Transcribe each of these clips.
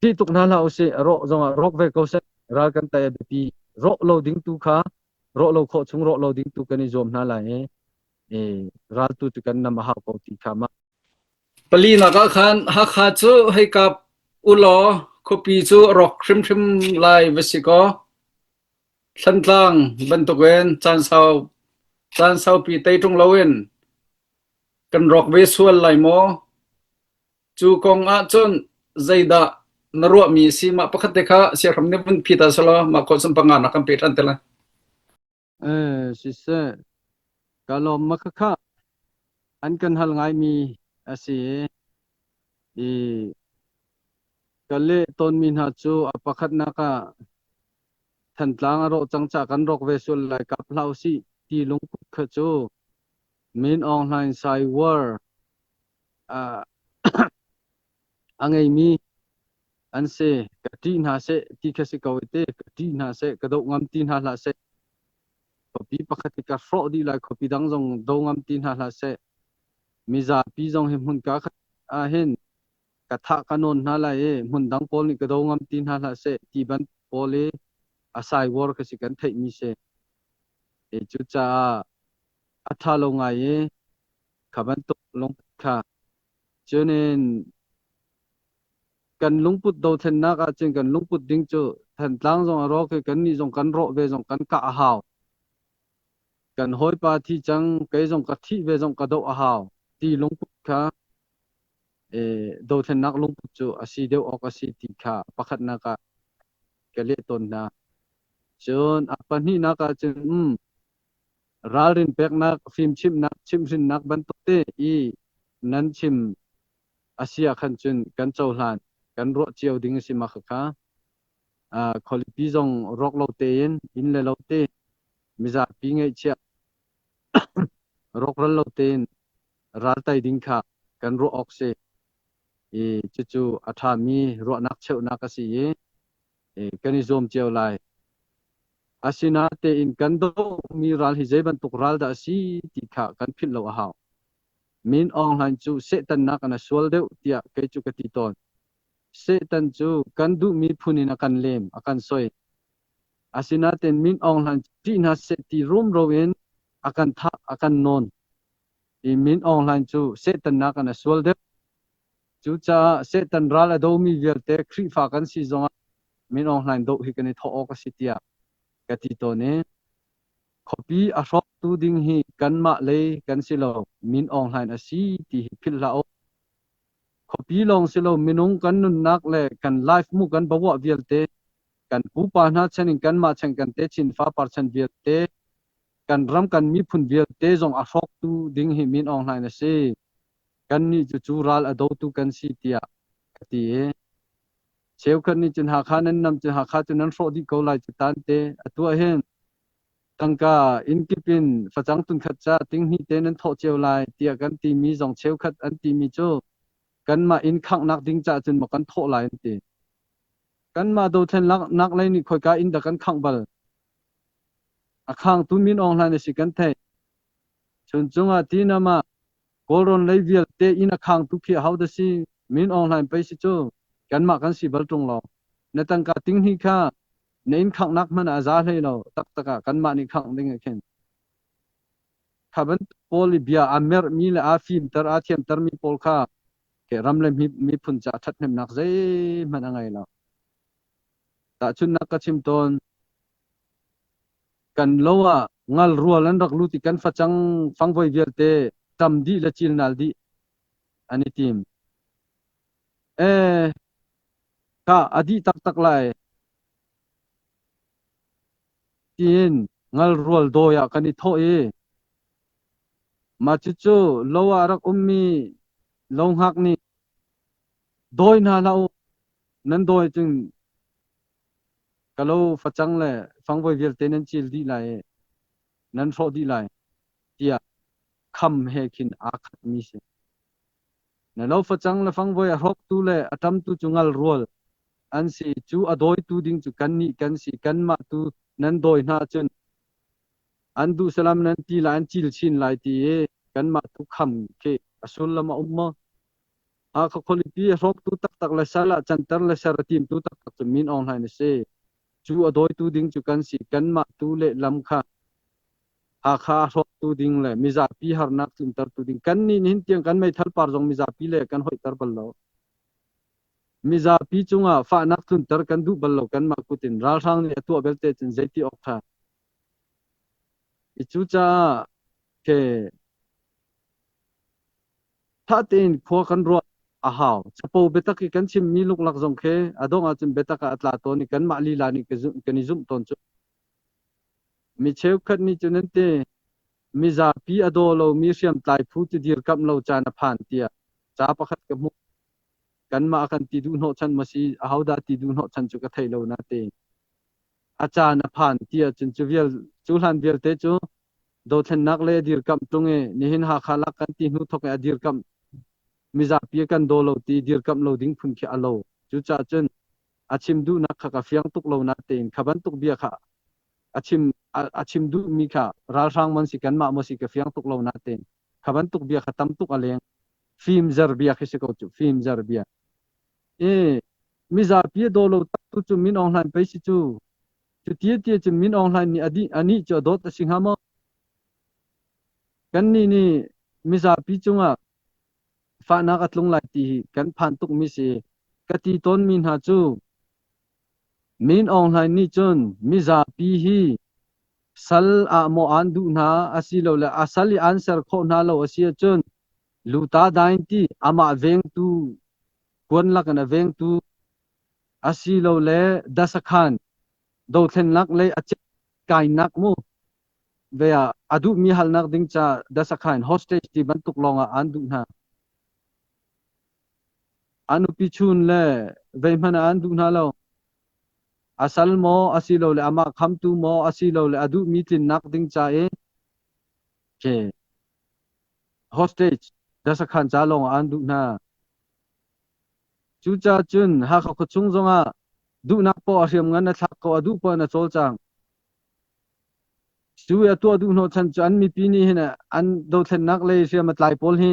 Ṭih tuk hna hlah usih, rawh zongah rawk ve ko seh. Ral kan tei a biapi. Rawh lo ding tu kha rawh lo khawh chung rawh lo ding tu kan i zuam hna lai i ral tu cu kan nam a hau ko ti kha mah. Palinak ah khan Hakha cu hei kap ulaw khuapi cu a rawk hrimhrim lai va si kaw Thlantlang bantukin caan sau caan saupi tei ṭung loin kan rawk ve sual lai maw? Cu kong ahcun zeidah na ruahmi a si? Mah pakhat te kha siahram nih vun phi ta selaw mah khawh cun panga na kan pe ṭhan te lai. Siseh, ka lawm ma khakha an kan hal ngaimi a si i ka leh tawnmi hna cu a pakhatnak ah Thantlang a rawh cang caah kan rawk ve sual lai kap hlah usih ti lungput kha cu Min Aung Hlaing Sai War a ngeimi an si. Ka ṭih hna seh ti kha si ko i te ka ṭih hna seh ka doh ngam ti hna hlah seh. Khuapi pakhat hi ka hrawh dih lai khuapi dang zong do ngam ti hna hlah seh. Mizapi zong hi hmunka khat ah hin ka thah ka nawn hna lai i hmun dang pawl nih ka do ngam ti hna hlah seh ti bantuk pawl i a saiwar kha si kan theihmi si. Cucaah a ṭha lo ngai i kha bantuk lungput kha cunin kan lungput dothlennak ahcun kan lungput ding cu Thantlang zong a rawk i kannih zong kan rawh ve zong kan kah a hau. Kan hawipa thi cang kei zong ka thih ve zong ka doh a hau ti lungput kha dothlennak lungput cu a si deuh awk a si ti kha pakhatnak ah ka leh tawn hna. Cun a pahnihnak ahcun um ralrin peknak, fimchimhnak, chimhhrinnak bantuk te i nan chim a si ah khan cun kan cohlan, kan ruah cio ding a si ma khakha. Khualipi zong rawk lo tein, inn le lo te, mizapi ngeihchiah rawkral lo tein raltai ding kha kan ruah awk si. I cucu a ṭhami ruahnak cheuhnak a si i kan i zuam cio lai. Asinain kan dohmi ral hi zei bantuk ral dah a si ti kha kan philh lo a hau. Min Aung Hlaing cu Satan nakin a sual deuh tiah kei cu ka ti tawn. Satan cu kan duhmi phun in a kan lem, a kan soi. Asinain Min Aung Hlaing cu ṭih hna seh ti rumro in a kan thah, a kan nawn. I Min Aung Hlaing cu Satan nakin a sual deuh. Cucaah Satan ral a domi vialte Khrihfa kan si zongah Min Aung Hlaing doh hi kan i thawh awk a si tiah ka ti tawn i khuapi a hrawktu ding hi kanmah lei kan si lo, Min Aung Hlaing a si ti hi philh hlah u. Khuapi lawng si lo minung kan nunnak le kan life mu kan bavuah vialte kan pupa hna chan in kanmah chan kan techin fapar chan vialte kan ram kan miphun vialte zong a hrawktu ding hi Min Aung Hlaing a si. Kannih cu cu ral a dotu kan si tiah ka ti i cheukhat nih cun Hakha nan nam cun Hakha cu nan hrawh dih ko lai cu tan te atu ah hin tangka inn kip in facang tunkhat ca tinghnih te nan thawh cio lai tiah kan timi zong cheukhat an timi cu kanmah inn khanghnak ding caah cun maw kan thawh lai an ti. Kanmah dothlennak lei nih khoika inn dah kan khangh bal? A khangtu Min Aung Hlaing a si kan theih. Chuncung ah tinam ah Kawlrawn lei vialte inn a khangtu khi ahodah si? Min Aung Hlaing pei si cu. Kanmah kan si bal ṭung lo. Na tangka tinghnih kha na inn khanghnak hmanh ah a za hlei lo. Taktak ah kanmah nih khangh ding ah khin. Kha bantuk pawl i bia aa merhmi le aa fimter, aa thiamtermi pawl kha ke ram le miphun caah ṭhathnemnak zeihmanh a ngei lo. Tahchunhnak ka chim tawn. Kan lo ah ngal rual an rak lut i kan facang fangvoi vialte ṭam dih le cilnal dih an i tim. Ee, ka a dih taktak lai tiin ngal rual dawi ah kan i thawh i mah cucu lo ah a rak ummi lo hngak nih dawi hna hlah u nan dawi cun Ka lo facang le fangvoi vialte nan cil dih lai i nan hrawh dih lai tiah kham he khin aa khatmi si. Na lo facang le fangvoi a hrawktu le a ṭamtu cu ngal rual an si. Cu a dawitu ding cu kannih kan si. Kanmah tu nan dawi hna ahcun an duh salam nan ti lai, an cil chin lai ti i kanmah tu kham khi a sullam a um maw? Hakha khualipi a hrawktu taktak le sal ah canter le ser a timtu taktak cu Min Aung Hlaing a si. Cu a dawitu ding cu kan si. Kanmah tu lehlam kha Hakha a hrawktu ding le mizapi harnak tluntertu ding kannih nihin tiang kan meithal par zong mizapi le kan hoihter bal lo. Mizapi cungah fahnak tlunter kan duh bal lo kanmah kut in. Ralhrang nih a tuah belte cun zeiti awk ṭha. Cucaah ke Ṭha tein khua kan ruah a hau. Capo biatak i kan chimmi luklak zong khi a dongh ahcun biatak ah a tla tawn i kanmah lila nih kan i zumh tawn cu. Mi cheukhat nih cun an ti, mizapi a daw lomi hriamtlai phu cu dirkamh lo caan a phan tiah ca pakhat ka hmuh. Kanmah a kan ti duh hnawhchan maw si, ahodah ti duh hnawhchan cu ka thei lo natein. A caan a phan ti ahcun cu vial cu hlan vialte cu dothlennak le dirkamh ṭung i nihin Hakha lak kan ti hnu thawk i a dirkamh mizapi a kan daw lo ti dirkamh lo ding phun khi a lo. Cucaah cun a chim duhnak kha ka fiang tuk lo natein kha bantuk bia kha a chim a chim duhmi kha ralhrang man si kanmah maw si ka fiang tuk lo natein kha bantuk bia kha tam tuk a leng. Fimzer bia khi si ko cu fimzer bia. I mizapi a daw lo tak tu cu Min Aung Hlaing pei si cu. Cu tia tia cun Min Aung Hlaing nih anih cu a dawt a si hnga maw? Kannih nih mizapi cungah fahnak a tlung lai ti hi kan phan tukmi si. Ka ti tawnmi hna cu Min Aung Hlaing nih cun mizapi hi sal ah maw aan duh hna asilole a sal i aan ser khawh hna lo a si ahcun luta dain ti amah vengtu kuan lakin a vengtu asilole dasakhan dothlennak lei a kainak mu ve ah a duhmi halnak ding ca dasakhan hostage ti bantuk lawng ah an duh hna. A nupi chun le vei hmanh ah an duh hna lo. A sal maw asilole amah khamtu maw asilole a duhmi tlinnak ding ca i hostage dasakhan ca lawng ah an duh hna. Cucaah cun Hakha khuachung zongah duhnak poah a hriamngan a thlak ko, a duh poah in a cawlcang. Cu i a tuah duh hnawhchan cu an mipi nih hin an dothlennak lei hriam a tlai pawl hi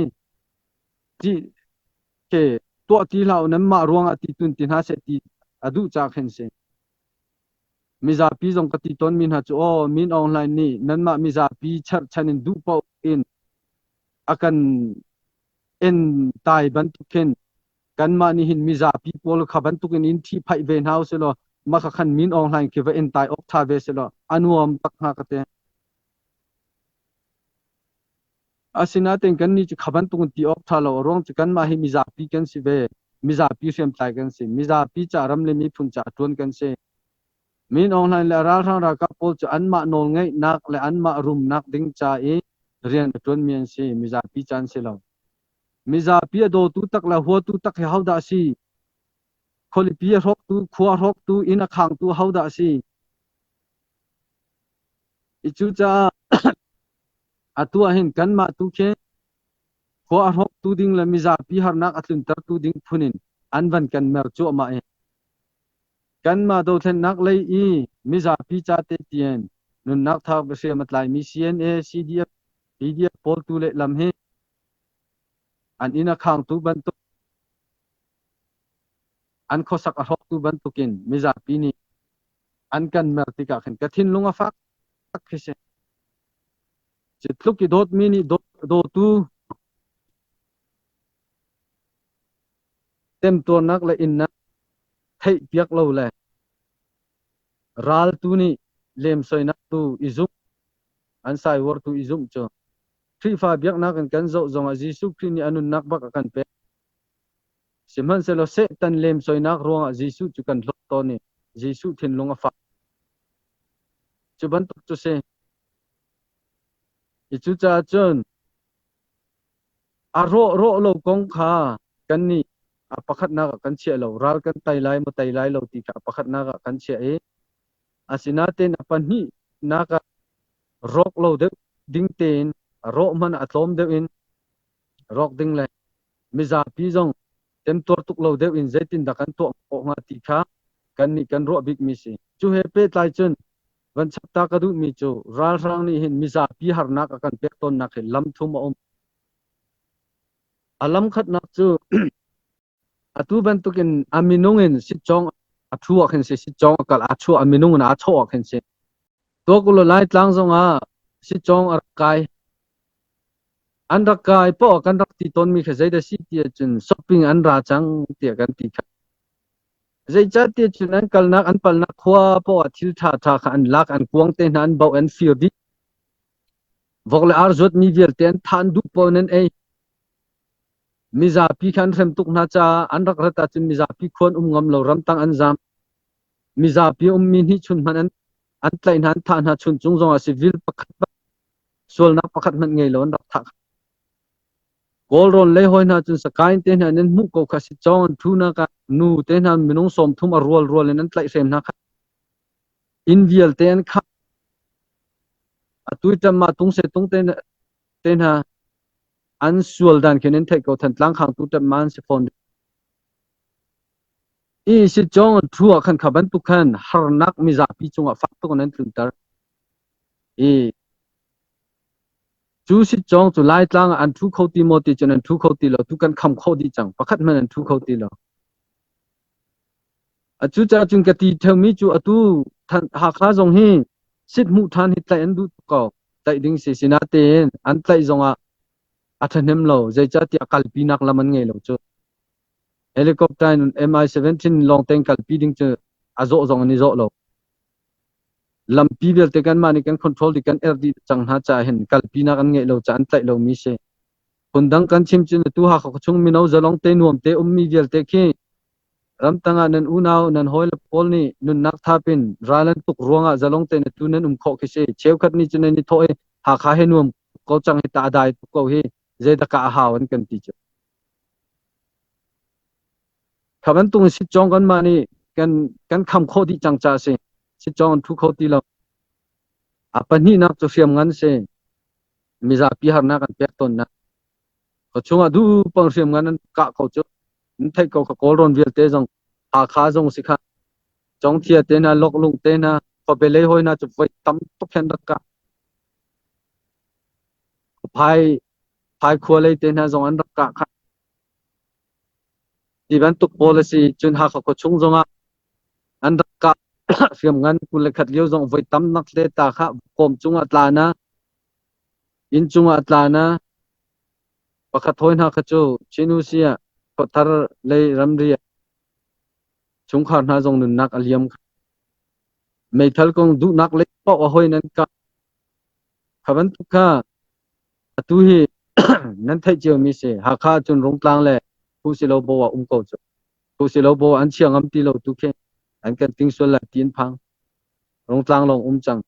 ti ke tuah ti hlah u nanmah ruangah ti tun ti hna seh ti a duh ca khin si. Mizapi zong ka ti tawnmi hna cu aw Min Aung Hlaing nih nanmah mizapi cherhchan in duh paoh in a kan en tai bantuk khin kanmah nih hin mizapi pawl kha bantuk in in ṭhihphaih ve hna usilaw mah kha khan Min Aung Hlaing khi va en tai awk ṭha ve selaw a nuam tak hnga ka ti. Asinain kannih cu kha bantuk in ti awk ṭha lo a ruang cu kanmah hi mizapi kan si ve. Mizapi hriamtlai kan si. Mizapi ca ram le miphun ca ṭuan kan si. Min Aung Hlaing le a ralhrang ralkap pawl cu anmah nawlngeihnak le anmah rumnak ding ca i rian a ṭuanmi an si. Mizapi ca an si lo. Mizapi a dawtu tak le huatu tak hi hodah a si? Khualipi a hrawktu, khua a hrawktu, inn a khangtu hodah a si? I cucaah atu ah hin kanmah tu khi khua a hrawktu ding le mizapi harnak a tluntertu ding phun in an van kan mer cuahmah i kanmah dothlennak lei i mizapi ca te tian nunnak thak hriam a tlaimi CNA, CDF, PDF pawl tu lehlam hi an inn a khangtu bantuk an khuasak a hrawktu bantukin mizapi nih an kan mer tikah khin ka thinlung a fak khi si. Cu tluk i dawtmi nih dawtu temtuarnak le innak theih piak lo le raltu nih lemsoinak tu i zumh an saiwar tu i zumh cu Khrihfa biaknak in kan zoh zongah Jesuh Khrih nih a nunnak bak a kan pek. Sihmanhsehlaw Satan lemsoinak ruangah Jesuh cu kan hlawt tawn i Jesuh thinlung a fak. Cu bantuk cu si. I cucaah cun a rawh rawh lo kong kha kannih a pakhatnak ah kan chiah lo. Ral kan tei lai maw tei lai lo ti kha a pakhatnak ah kan chiah i asinain a pahnihnak ah rawk lo deuh ding tein a rawh hmanh a tlawm deuh in rawk ding le mizapi zong temtuar tuk lo deuh in zeitindah kan tuah khawh hnga ti kha kannih kan ruah bikmi si. Cu he pehtlai cun van chap ta ka duhmi cu ralhrang nih hin mizapi harnak a kan pek tawnnak hi lam thum a um. A lam khatnak cu Atu bantukin a minung in sitcawng a thu ah khin si, sitcawng a kal a chuah a minung in aa chawh ah khin si. Tuak ulaw Laitlang zongah sitcawng a rak kai. An rak kai poah kan rak ti tawnmi kha zeidah si ti ahcun shopping an ra cang tiah kan ti kha. Zeicahtiah cun an kalnak an palnak khua poah thil ṭhaṭha kha an lak, an kuang te hna an boh, an fir dih. Vok le ar zuatmi vialte an thah an duh paoh in an ei. Mizapi kha an hrem tuk hna caah an rak rat ahcun mizapi khua an um ngam lo, ramtang an zaam. Mizapi ummi hnihchun hmanh an an tlaih hna, an thah hna chuncung zongah civil pakhat sualnak pakhat hmanh ngei lo an rak thah. Kawlrawn lei hawi hna cun Sakaing te hna in an hmuh ko kha si cawng an thunak ah nu te hna minung 30 a rual rual in an tlaihhrem hna kha. Inn vialte an khah. Atu i ṭam tung se tung te te hna an sual dan khin an theih ko Thantlang khangtu ṭam ma an si fawn. I si cawng an thu ah khan kha bantuk khan harnak mizapi cungah fak tuk in an tlunter. I Cu sitcawng cu Laitlang ah an ṭhu kho ti maw ti cun an ṭhu kho ti lo. Tu kan kham khawh dih cang. Pakhat hmanh an ṭhu kho ti lo. Cucaah cun ka ti ṭheumi cu atu Hakha zong hi sit hmuh ṭhan hi tlaih an duh tuk ko. Tlaih ding si. Sinatein an tlaih zongah a ṭhahnem lo. Zeicahtiah kalpinak lam an ngei lo cu. Helicopter in Mi-17 lawng tein kalpi ding cu a zawh zong an i zawh lo. Lampi vialte kanmah nih kan control dih kan erh dih cang hna caah hin kalpinak an ngeih lo caah an tlaih lomi si. Phundang kan chim cun atu Hakha khuachung mino zalong te nuam te ummi vialte khi ramtang ah nan unau nan hawile pawl nih nunnak thap in ral an tuk ruangah zalong tein atu nan um khawh khi si. Cheukhat nih cun nan i thawh i Hakha he nuam ko cang hi ta a dai tuk ko hi zeidah ka a hau an kan ti cu. Kha bantuk in sitcawng kanmah nih kan kan kham khawh dih cang caah a si. Sitcawng an thu kho ti lo. A pahnihnak cu hriamngan si. Mizapi harnak an pek tawnnak. Khuachung ah duhpang hriamngan an kah ko cu. An theih ko kha Kawlrawn vialte zong Hakha zong si kha. Congthia te hna, Loklung te hna, khuabe lei hawi hna cu voi tam tuk hin rak kah. Phai phai khua lei te hna zong an rak kah kha. Ti bantuk pawl a si. Cun Hakha khuachung zongah an rak kah hriamngan 21 lio zong voi tam nak le ta kha kawm cungah tla na, inn cungah tla na. Pakhat hawi hna kha cu Chin-U-Si ah khuathar lei ramri ah chungkhar hna zong nunnak a liam. Meithal kong duhnak lei paoh a hawi nan kah. Kha bantuk kha Atu hi nan theih ciomi si. Hakha ahcun Rungtlang le Phusilobo ah um ko cu. Phusilobo an chia ngam ti lo tu khi an kan ting sual lai ti an phang. Rungtlang lawng um cang.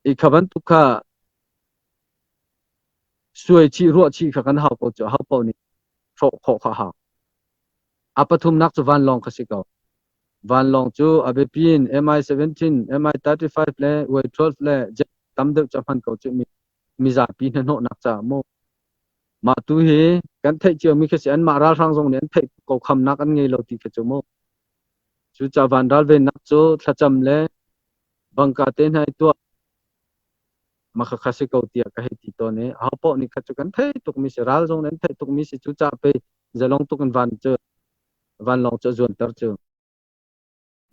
I kha bantuk kha suai chih ruah chih kha kan hau ko cu. Hau paoh nih hrawh khawh kha hau. A pathumnak cu vanlawng kha si ko. Vanlawng cu a biapi in Mi-17, Mi-35 le Y-12 le jet tam deuh cu a hman ko cu mizapi hnahnawhnak caah mu. Mah tu hi kan theih ciomi khi si anmah ralhrang zong nih an theih ko khamnak an ngei lo ti khi cu mu. Cucaah van ralvennak cu thlacam le bangka te hna i tuah ma kha kha si ko tiah ka hei ti tawn i aho paoh nih kha cu kan theih tukmi si ral zong nih an theih tukmi si cucaah pei zalong tuk in van cu vanlawng cu a zuanter cu.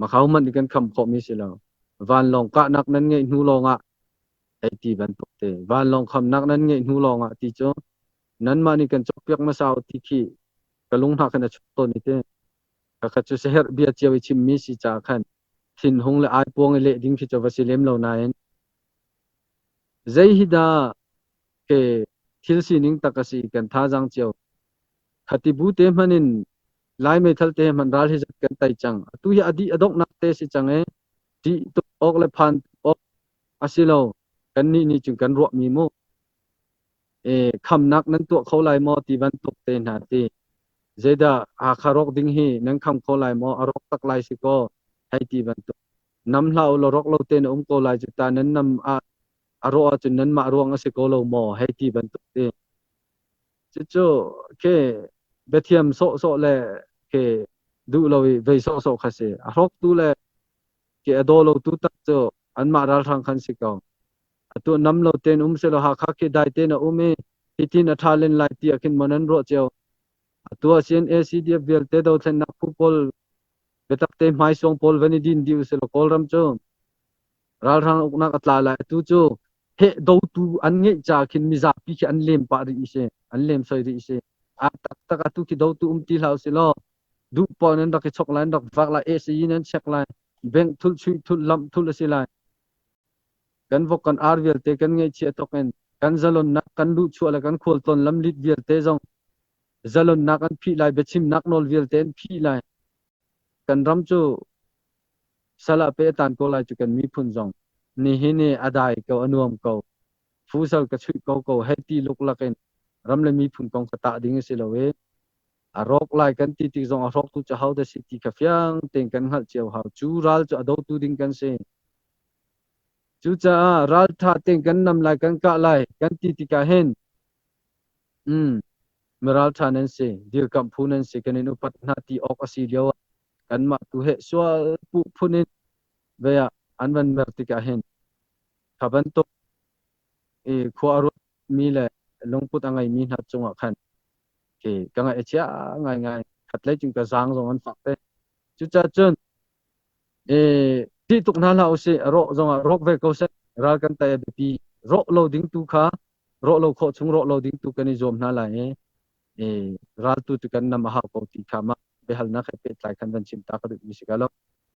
Makhau hmanh nih kan kham khawhmi si lo. Vanlawng kahnak nan ngeih hnu lawngah hei ti bantuk te. Vanlawng khamnak nan ngeih hnu lawngah ti cu nanmah nih kan cawkpiak hmasa u ti khi ka lung hna khan a chuak tawn i te. Khakhat cu siaherh bia cio i chimmi si caah khan thinhung le aipuang i leh ding khi cu va si lem lo nain zei hi dah ke thil sining tak a si kan thazaang cio Khati bu te hmanh in Lai meithal te hmanh ral hi zat kan tai cang. Atu hi a dih a donghnak te si cang i ṭih tuk awk le phan awk a si lo. Kannih nih cun kan ruahmi mu. E, khamnak nan tuah kho lai maw ti bantuk te hna ti. Zeidah Hakha rawk ding hi nan kham kho lai maw? A rawk tak lai si kaw hei ti bantuk. Nam hlah u law rawk lo tein a um ko lai cu ta nan nam ah a rawh ahcun nanmah ruang a si ko lo maw hei ti bantuk te. Cucu khi biathiam sawhsawh le khi duh lo i vei sawhsawh kha si. A hrawktu le khi a daw lotu tak cu anmah ralhrang khan si ko. Atu nam lo tein um selaw Hakha khi dai tein a um i hitin a ṭha len lai ti ah khin maw nan ruah cio. Atu ah CNA CDF vialte dothlennak phu pawl biatak te hmaisuang pawl van i din dih usih law Kawlram cu ralhrang uknak a tla lai. Atu cu heh dotu an ngeih ca khin mizapi khi an lem pah rih si, an lem soi rih si. A taktak atu khi dotu um ti hlah usih law duh paoh nan rak i chok lai, nan rak vak lai, ACE nan check lai, bank thulh, chuih thulh, lamh thulh a si lai. Kan vok kan ar vialte kan ngaihchia tok in kan zalonnak kan luhchuah le kan khualtlawn lamlit vialte zong zalonnak an phih lai, biachimnak nawl vialte an phih lai. Kan ram cu sal ah pe a tan ko lai cu kan miphun zong nihin i a dai ko, a nuam ko. Fusal ka chuih ko ko hei ti luklak in ram le miphun kong kha tah ding a si lo i a rawk lai kan ti tik zong a hrawktu cu ho dah si ti kha fiang tein kan hngalh cio hau. Cu ral cu a dotu ding kan si. Cucaah ralṭha tein kan nam lai, kan kah lai kan ti tikah hin miralṭha nan si, dirkamh phu nan si, kan in upat hna ti awk a si lio ah kanmah tu he sual puh phun in ve ah an van mer tikah hin kha bantuk i khua a ruatmi le lungput a ngeimi hna cungah khan khi ka ngaih a chia ngaingai. Khatlei cun ka zaang zong an fak te. Cucaah cun ṭih tuk hna hlah usih, rawh zongah rawk ve ko seh. Ral kan tei a biapi. Rawh lo ding tu kha rawh lo khawh chung rawh lo ding tu kan i zuam hna lai i ral tu cu kan nam a hau ko ti kha mah biahalnak he pehtlai khan van chim ta ka duhmi si ka lo.